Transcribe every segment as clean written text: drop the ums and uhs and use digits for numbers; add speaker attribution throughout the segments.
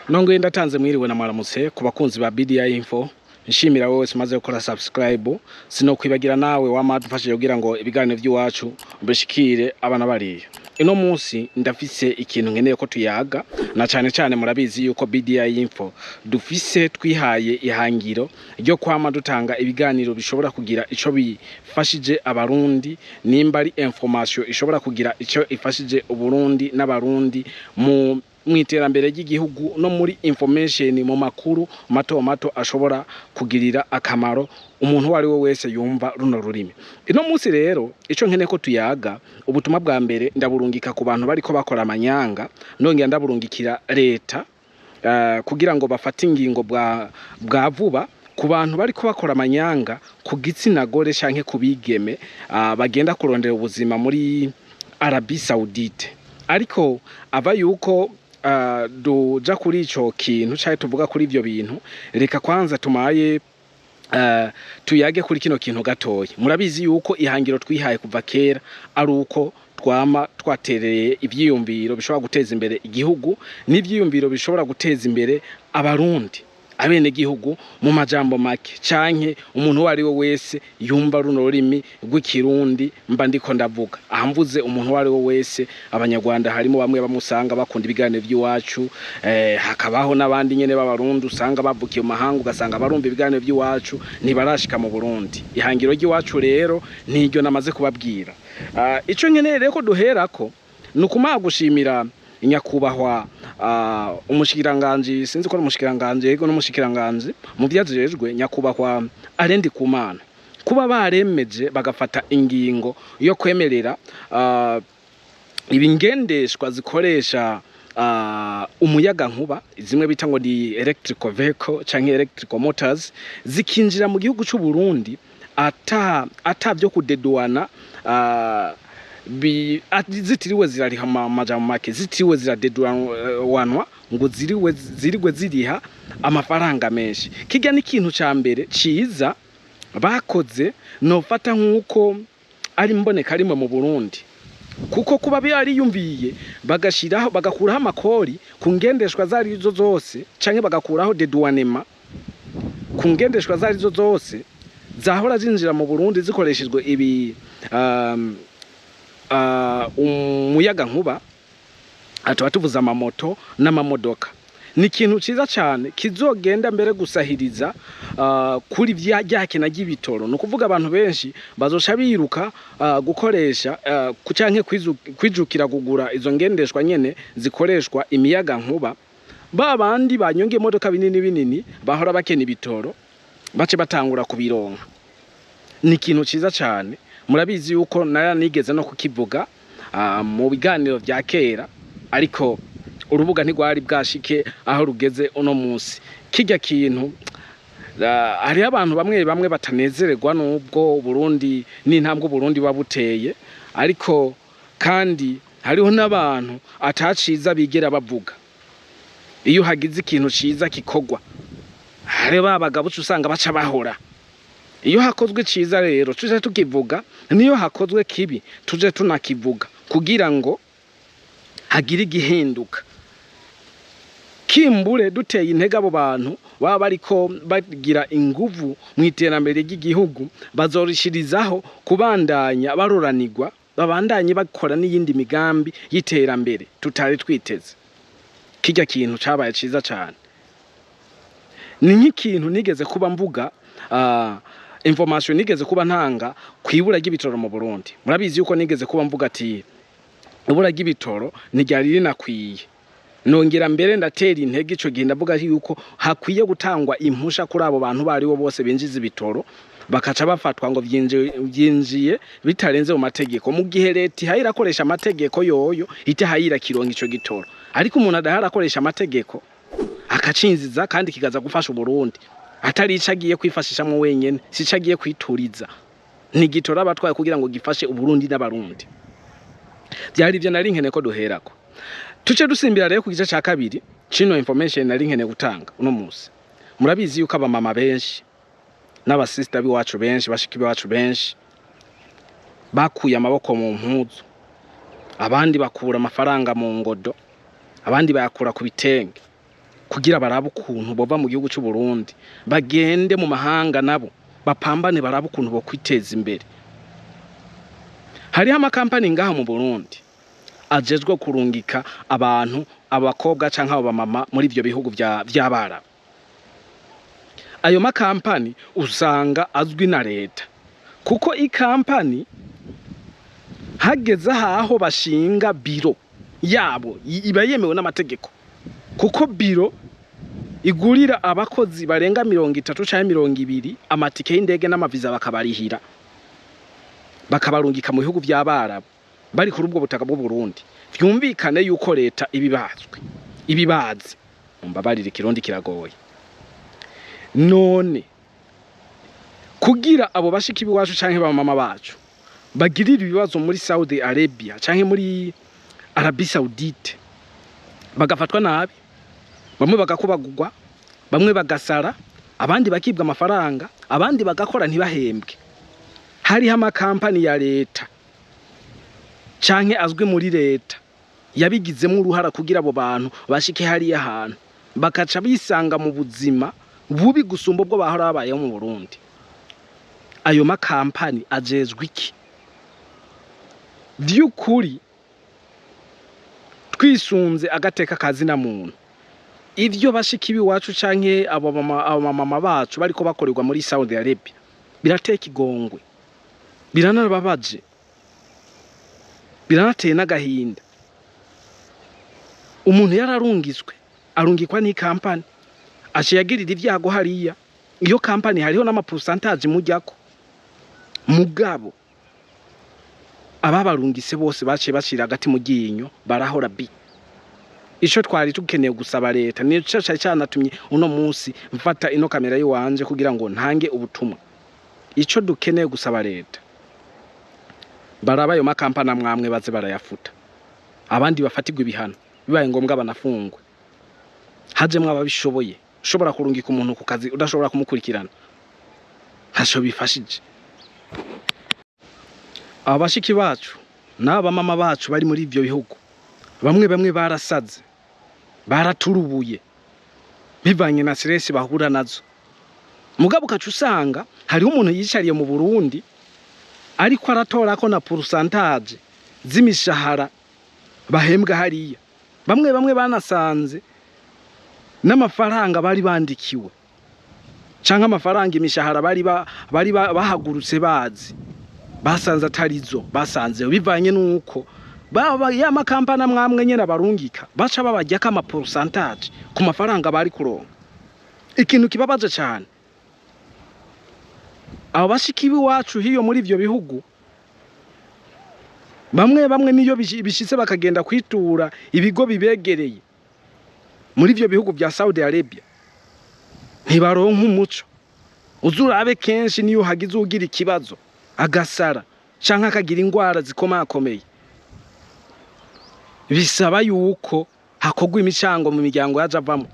Speaker 1: Nongeye ndatanze mwiriwe na mwaramutse ku bakunzi ba BDI Info. Nshimira wowe wese umaze gukora subscribe, sinokwibagira nawe wama dufashije kugira ngo ibiganiro by'iwacu bishikire abana bariya. Ino munsi ndafise ikintu nkeneye ko tuyaga, na cane cane murabizi yuko BDI Info dufise twihaye ihangiro ryo kwama dutanga ibiganiro bishobora kugira ico bifashije Abarundi, nimba ari information ishobora kugira ico ifashije Uburundi n'Abarundi mu mw'iterambere ry'igihugu no muri information, mu makuru mato mato ashobora kugirira akamaro umuntu uwo ari we wese yumva runo rurimi. Ino munsi rero ico nkeneye ko tuyaga, ubutumwa bwa mbere ndaburungika ku bantu bariko bakora amanyanga, nongera ndaburungikira leta kugira ngo bafate ingingo bwa vuba ku bantu bariko bakora amanyanga ku gitsina gore canke ku bigeme bagenda kurondera ubuzima muri Arabie Saoudite. Ariko ava yuko duja kuri ico kintu canke tuvuga kuri ivyo bintu, reka kwanza tumaye tuyage kuri kino kintu gatoya. Murabizi yuko ihangiro twihaye kuva kera ari uko twama twatereye ivyiyumviro bishobora guteza imbere igihugu n'ivyiyumviro bishobora guteza imbere Abarundi, abenegihugu mu majambo make, canke umuntu uwo ari we wese yumva runo rurimi rw'Ikirundi mba ndiko ndavuga. Aha mvuze umuntu uwo ari we wese, Abanyarwanda harimo bamwe bamusanga bakunda ibiganiro by'iwacu, hakabaho n'abandi nyene b'Abarundi usanga bavukiye mu mahanga, ugasanga barumva ibiganiro by'iwacu ntibarashika mu Burundi. Ihangiro ry'iwacu rero niryo namaze kubabwira. Ico nkeneye rero ko duherako ni ukumara gushimira nyakubahwa umushikiranganji, sinzi ko ari umushikiranganji, yego n'umushikiranganji mu vyajejwe, nyakubahwa Alain Ndikumana, kuba baremeje bagafata ingingo yo kwemerera ibingendeshwa zikoresha umuyaga nkuba, zimwe bita ngo ni electrical vehicle canke electrical motors, zikinjira mu gihugu c'u Burundi ata vyo kudeduana, zitiriwe zirariha, amajambo make zitiriwe ziradeduanwa ngo ziriwe ziriha amafaranga menshi. Kirya ni ikintu ca mbere ciza bakoze, nofata nk'uko ari mboneka rimwe mu Burundi, kuko kuba bariyumviye bagashiraho, bagakuraho amakori ku ngendeshwa zarizo zose canke bagakuraho dédouanement ku ngendeshwa zarizo zose zahora zinjira mu Burundi zikoreshejwe ibi umuyaga nkuba, tuba tuvuze amamoto n'amamodoka. Ni ikintu ciza cane kizogenda mbere gusahiriza kuri vya kena ry'ibitoro. Ni ukuvuga abantu benshi bazoca biruka gukoresha canke kwijukira kugura izo ngendeshwa nyene zikoreshwa imiyaga nkuba. Ba bandi banyonga imodoka binini binini bahora bakena ibitoro bace batangura kubironka. Ni ikintu ciza cane. Murabizi yuko nara nigeze no kukivuga mu biganiro vya kera, ariko urubuga ntigwari bwashike aho rugeze uno munsi. Kirya kintu hariho abantu bamwe bamwe batanezererwa n'ubwo Burundi n'intambwe Burundi buba buteye, ariko kandi hariho n'abantu ataciza bigera bavuga. Iyo hagize ikintu ciza kikorwa, hari ba bagabo uca usanga baca bahora. Iyo hakozwe ciza rero tuje tukivuga, niyo hakozwe kibi tuje tunakivuga kugira ngo hagire igihinduka. Kimbure duteye intege abo bantu baba bariko bagira inguvu mu iterambere ry'igihugu, bazorishirizaho kubandanya baroranirwa, babandanye bakora n'iyindi migambi y'iterambere tutari twiteze. Kirya kintu cabaye ciza cane. Ni nk'ikintu nigeze kuba mvuga, information nigeze kuba ntanga kwibura ry'ibitoro mu Burundi. Murabizi yuko nigeze kuba mvuga ati ibura ry'ibitoro ntiryari rinakwiye. Nongera mbere ndatera intege ico gihe, ndavuga yuko hakwiye gutangwa impusha kuri abo bantu baribo bose binjiza ibitoro bakaca bafatwa ngo vyinjiye bitarenze mu mategeko, mu gihe leta ihaye irakoresha amategeko, yoyo itahaye irakironka ico gitoro, ariko umuntu adahari akoresha amategeko akacinziza kandi kigaza gufasha Uburundi, atari ico agiye kwifashishamwo wenyene, sico agiye kwituriza, ni gitoro abatwaye kugira ngo gifashe Uburundi n'Abarundi. Vyari ivyo nari nkeneye ko duherako. Tuce dusimbira rero ku gice ca kabiri cino information nari nkeneye gutanga uno musi. Murabizi yuko abamama benshi n'abasista b'iwacu benshi, bashiki b'iwacu benshi bakuye amaboko mu mpuzu, abandi bakura amafaranga mu ngodo, abandi bayakura ku bitenge. Kugira barabe ukuntu bova mu gihugu c'u Burundi bagende mu mahanga, nabo bapambane, barabe ukuntu bokwiteza imbere. Hariho amakampani ngaha mu Burundi ajejwe kurungika abantu, abakobwa canke abo bamama, muri ivyo bihugu vy'Abarabu. Ayo makampani usanga azwi na leta, kuko ikampani hageze aho bashinga biro yabo iba yemewe n'amategeko, kuko biro igurira abakozi barenga 30 canke 20 amatike y'indege n'amaviza, bakabarihira, bakabarungika mu bihugu vy'Abarabu bari kuri ubwo butaka bw'u Burundi. Vyumvikane yuko leta ibibazwe ibibazi. Mumbabarire, ikirundi kiragoye. None kugira abo bashiki b'iwacu canke ba mama bacu bagirira ibibazo muri Saudi Arabia canke muri Arabie Saoudite, bagafatwa nabi, bamwe bagakubagurwa, bamwe bagasara, abandi bakibwa amafaranga, abandi bagakora ntibahembwe, hariho amakampani ya leta canke azwi muri leta yabigizemo uruhara kugira abo bantu bashike hariya hantu, bakaca bisanga mu buzima bubi gusumba ubwo bahora babayeho mu Burundi. Ayo makampani ajejwe iki? Vy'ukuri, twisunze agateka kazina muntu, ivyo bashiki b'iwacu canke abo mama bacu bariko bakorerwa muri Saudi Arabia birateka igongwe, biranababaje, biranateye n'agahinda. Umuntu yararungitswe, arungikwa n'ikampani, aciye agirira ibyago hariya. Iyo kampani hariho n'ama pourcentage mujyako, mugabo ababarungise bose baciye bashira hagati mu ryinyo, barahora bi. Ico twari dukeneye gusaba leta, nico cari canatumye uno munsi mfata ino kamera yiwanje kugira ngo ntange ubutumwa. Ico dukeneye gusaba leta, baraba ayo makampani amwamwe baze barayafuta, abandi bafatirwe ibihano, bibaye ngombwa banafungwe, hajemwo ababishoboye. Ushobora kurungika umuntu ku kazi udashobora kumukurikirana, ntaco bifashije. Aba bashiki bacu n'aba mama bacu bari muri ivyo bihugu, bamwe bamwe barasaze, baraturubuye bivanye na stress bahura nazo. Mugabo ukaca usanga hariho umuntu yicariye mu Burundi ariko aratorako na pourcentage z'imishahara bahembwa hariya. Bamwe bamwe banasanze n'amafaranga bari bandikiwe canke amafaranga, imishahara bari bahagurutse bazi, basanze atarizo basanze, bivanye nuko baba ya makampani amwamwe nyene abarungika baca babaryako ama pourcentage ku mafaranga bari kuronka. Ikintu kibabaje cane, abo bashiki b'iwacu hiyo muri ivyo bihugu, bamwe bamwe niyo bishitse bakagenda kwitura ibigo bibegereye muri ivyo bihugu vya Saudi Arabia, ntibaronka umuco. Uzurabe kenshi niyo hagize ugira ikibazo, agasara canke akagira ingwara zikomakomeye, bisaba yuko hakorwa imicango mu miryango yaje avamo.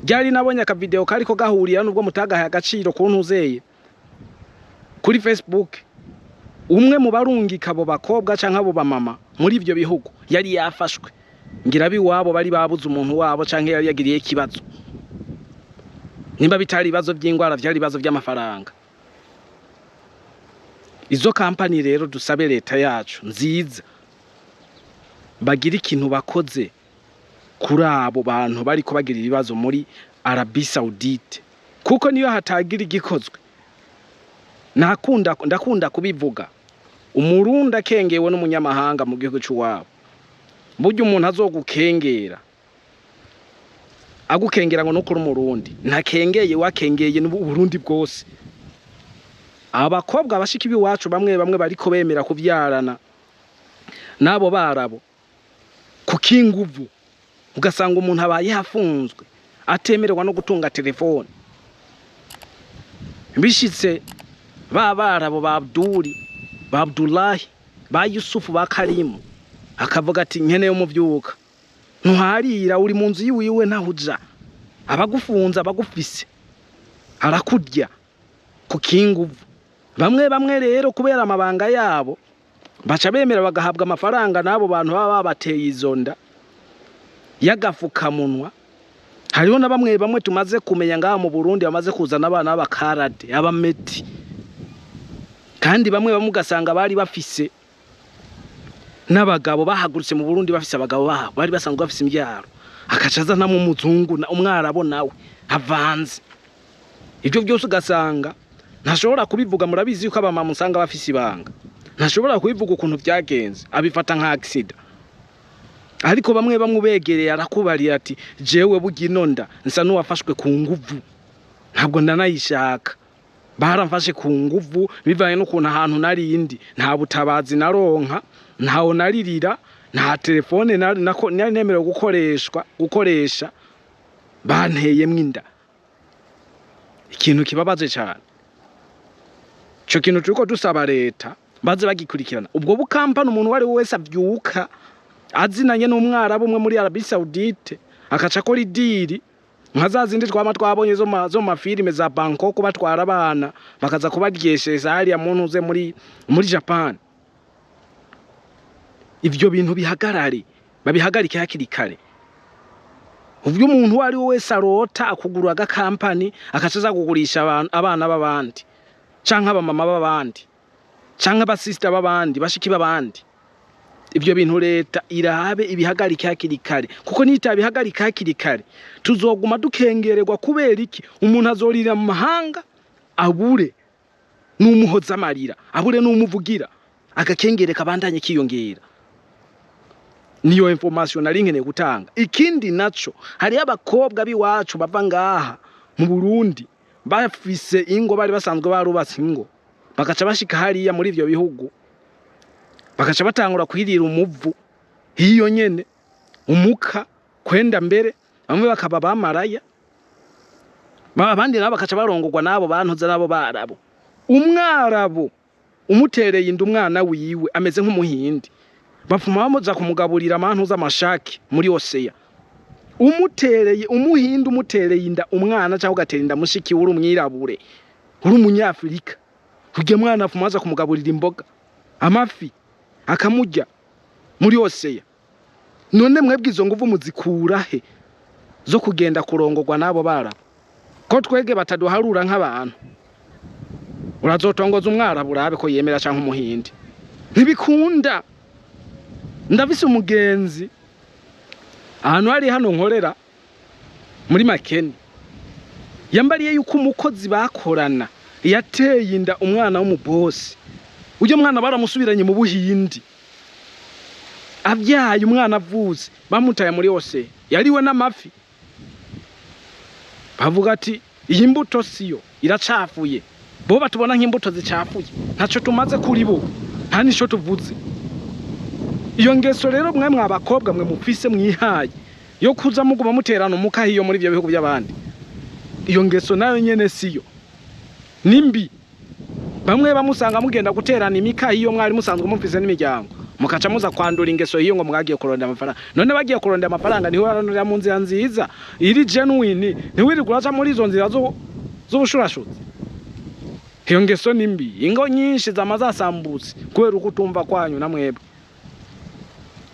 Speaker 1: Ryari nabonye akavideo kariko gahurira, nubwo mutagahaye agaciro, ku ntuzeye kuri Facebook. Umwe mu barungika abo bakobwa canke abo bamama muri ivyo bihugu yari yafashwe, ngira abiwabo bari babuze umuntu wabo canke yari yagiriye ikibazo. Nimba bitari ibibazo vy'ingwara, vyari ibibazo vy'amafaranga. Izo kampani rero, dusabe leta yacu nziza bagira ikintu bakoze kuri abo bantu bariko bagira ibibazo muri Arabie Saoudite, kuko niyo hatagira igikozwe, nakunda ndakunda kubivuga, Umurundi akengewe n'umunyamahanga mu gihugu c'uwabo. Burya umuntu azogukengera, agukengera ngo nukuri Umurundi, ntakengeye wakengeye n'Uburundi bwose. Abakobwa bashiki b'iwacu bamwe bamwe bariko bemera kuvyarana n'abo Barabo kukinguvu, ugasanga umuntu abaye afunzwe, atemererwa no gutunga telefone. Bishitse ba Barabo, ba Abduri, ba Abdulahi, ba Yusufu, ba Karimu, akavuga ati: "Nkeneye umuvyuka." Ntuharira, uri mu nzu yiwiwe, ntahuja, abagufunze abagufise arakurya ku kinguvu. Bamwe bamwe rero, kubera amabanga yabo, baca bemera bagahabwa amafaranga n'abo bantu baba babateye izo nda y'agafukamunwa. Hariho na bamwe bamwe tumaze kumenya ngaha mu Burundi bamaze kuzana abana b'abakarade, abameti, kandi bamwe bamwe ugasanga bari bafise n'abagabo, bahagurutse mu Burundi bafise abagabo babo bari basanzwe bafise imbyaro, akaca azanamwo umuzungu, umwarabo nawe avanze. Ibyo byose ugasanga ntashobora kubivuga. Murabizi yuko abamama usanga bafise ibanga, ntashobora kubivuga ukuntu byagenze, abifata nka accident. Ariko bamwe bamwe ubegereye arakubariye ati: "Jewe burya ino nda nsa n'uwafashwe ku nguvu, ntabwo ndanayishaka, baramfashe ku nguvu, bivanye n'ukuntu ahantu narindi nta butabazi naronka, ntawo naririra, nta telefone nari nemerewe gukoresha, banteyemwo inda." Ikintu kibabaje cyane, ico kintu turiko dusaba leta baze bagikurikirana ubwo bukampani. Umuntu uwo ari we wese avyuka azinanye n'umwarabu umwe muri Arabie Saoudite, akaca akora i deal nka za zindi twama twabonye zo mu mafilime za Bangkok, batwara abana bakaza kubaryesheza hariya mu ntuze muri Japan. Ivyo bintu bihagarare, babihagarike hakiri kare. Ubwo umuntu uwo ari we wese arota akugura agakampani, akaca aza kugurisha abana b'abandi, canke abamama b'abandi, canke abasisita b'abandi, bashiki b'abandi, ivyo bintu leta irabe ibihagarike hakiri kare, kuko nitabihagarika hakiri kare tuzoguma dukengererwa. Kubera iki? Umuntu azorira mu mahanga, abure n'umuhoza amarira, abure n'umuvugira, agakengere kabandanye kiyongera. Niyo information nari nkeneye gutanga. Ikindi naco, hariyo abakobwa b'iwacu bava ngaha mu Burundi bafise ingo, bari basanzwe barubatse ingo, bagaca bashika hariya muri ivyo bihugu, bagaca batangura kwirira umuvu hiyo nyene, umuka kwenda mbere, bamwe bakaba bamaraya, abandi nabo bakaca barongorwa n'abo bantuze, n'abo barabo. Umwarabu umutereye inda umwana wiwe ameze nk'umuhindi, bapfuma bamuza kumugaburira amantu z'amashaki muri océan. Umutereye umuhindi, umutereye inda umwana cyangwa ugatera inda mushiki, uri umwirabure, uri umunyafurika, urya mwana apfuma aza kumugaburira imboga, amafi, akamurya muri océan. None mwebwe izo nguvu muzikura he zo kugenda kurongorwa n'abo barabo, ko twege bataduharura nk'abantu? Urazotongoza umwarabu urabe ko yemera, canke umuhindi, ntibikunda. Ndafise umugenzi ahantu hari hano nkorera muri Makeni, yambariye yuko umukozi bakorana yateye inda umwana w'umubosi. Ujya mwana baramusubiranye mu Buhindi, abyaye umwana avutse bamutaye muri océan, yariwe n'amafi. Bavuga ati: "Iyi mbuto siyo, iracafuye." Bo batubona nk'imbuto zicafuye, ntaco tumaze kuri bo, nta nico tuvuze. Iyo ngeso rero mwe mwabakobwa mwe mufise mwihaye yo kuza muguma muterana umuka hiyo muri ivyo bihugu by'abandi, iyo ngeso nayo nyene siyo, nimbi. Bamwe bamusanga mugenda guterana imika hiyo mwari musanzwe mufise n'imiryango, mukaca muza kwandura ingeso hiyo ngo mwagiye kurondera amafaranga. None bagiye kurondera amafaranga, niho barondera mu nzira nziza iri genuine, ntiwirirwa uraca muri izo nzira z'ubushurashuzi. Iyo ngeso ni mbi. Ingo nyinshi zama zasambutse kubera ukutumva kwanyu na mwebwe.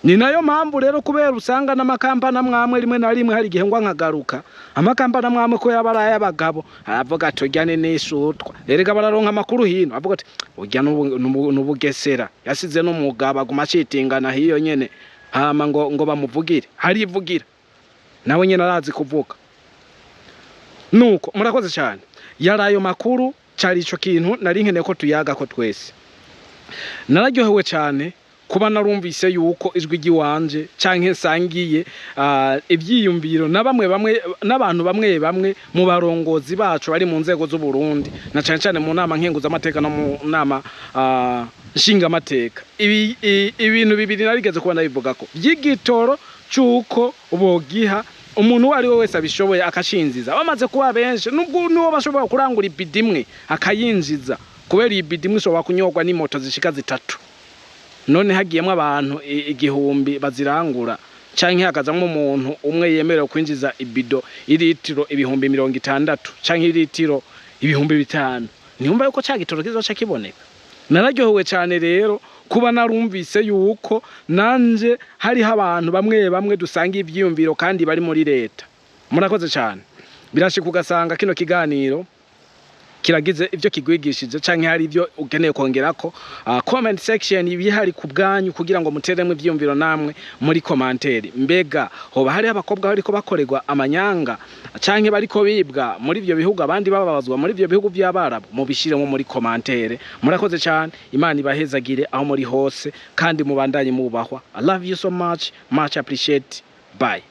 Speaker 1: Ni nayo mpamvu rero, kubera usanga n'amakampani amwamwe, rimwe na rimwe hari igihe ngwa nkagaruka, amakampani amwamwe ko yaba ari ay'abagabo, aravuga ati: "Urya ni nisutwa." Erega bararonka amakuru hino, avuga ati: "Urya n'ubugesera yasize n'umugabo, aguma acitingana hiyo nyene." Hama ngo bamuvugire, harivugira nawe nyene arazi kuvuga. Nuko murakoze cyane, yari ayo makuru. Cari ico kintu nari nkeneye ko tuyaga ko twese. Nararyohewe cyane kuba narumvise yuko ijwi ry'iwanje canke nsangiye ivyiyumviro na bamwe bamwe n'abantu bamwe bamwe mu barongozi bacu bari mu nzego z'u Burundi, na cane cane mu nama nkenguzamateka no mu nama nshingamateka. Ibintu bibiri narigeze kuba ndabivugako vy'igitoro, c'uko bogiha umuntu uwo ari we wese abishoboye akashinziza. Bamaze kuba benshi, nubwo niwo bashobora kurangura ibidi imwe akayinjiza, kubera iyi bidi imwe ishobora kunyogwa n'imoto zishika zitatu. None hagiyemwo abantu 1000 bazirangura, canke hakazamwo umuntu umwe yemerewe kwinjiza ibido iritiro 60,000 canke iritiro 5000, niyumva yuko ca gitoro kizoca kiboneka. Nararyohewe cane rero kuba narumvise yuko nanje hariho abantu bamwe bamwe dusanga ivyiyumviro kandi bari muri leta. Murakoze cyane. Birashika ugasanga kino kiganiro kiragize ibyo kigwigishije canke hari ibyo ukeneye kongerako. Comment section ibihari ku bwanyu kugira ngo muteremwe ivyiyumviro namwe muri commentaire. Mbega hoba hariho abakobwa bariko bakorerwa amanyanga canke bariko bibwa muri ivyo bihugu, abandi bababazwa muri ivyo bihugu vy'Abarabu? Mubishiremo muri commentaire. Murakoze cyane, Imana ibahezagire aho muri hose kandi mubandanye mubahwa. I love you so much, much appreciate. Bye.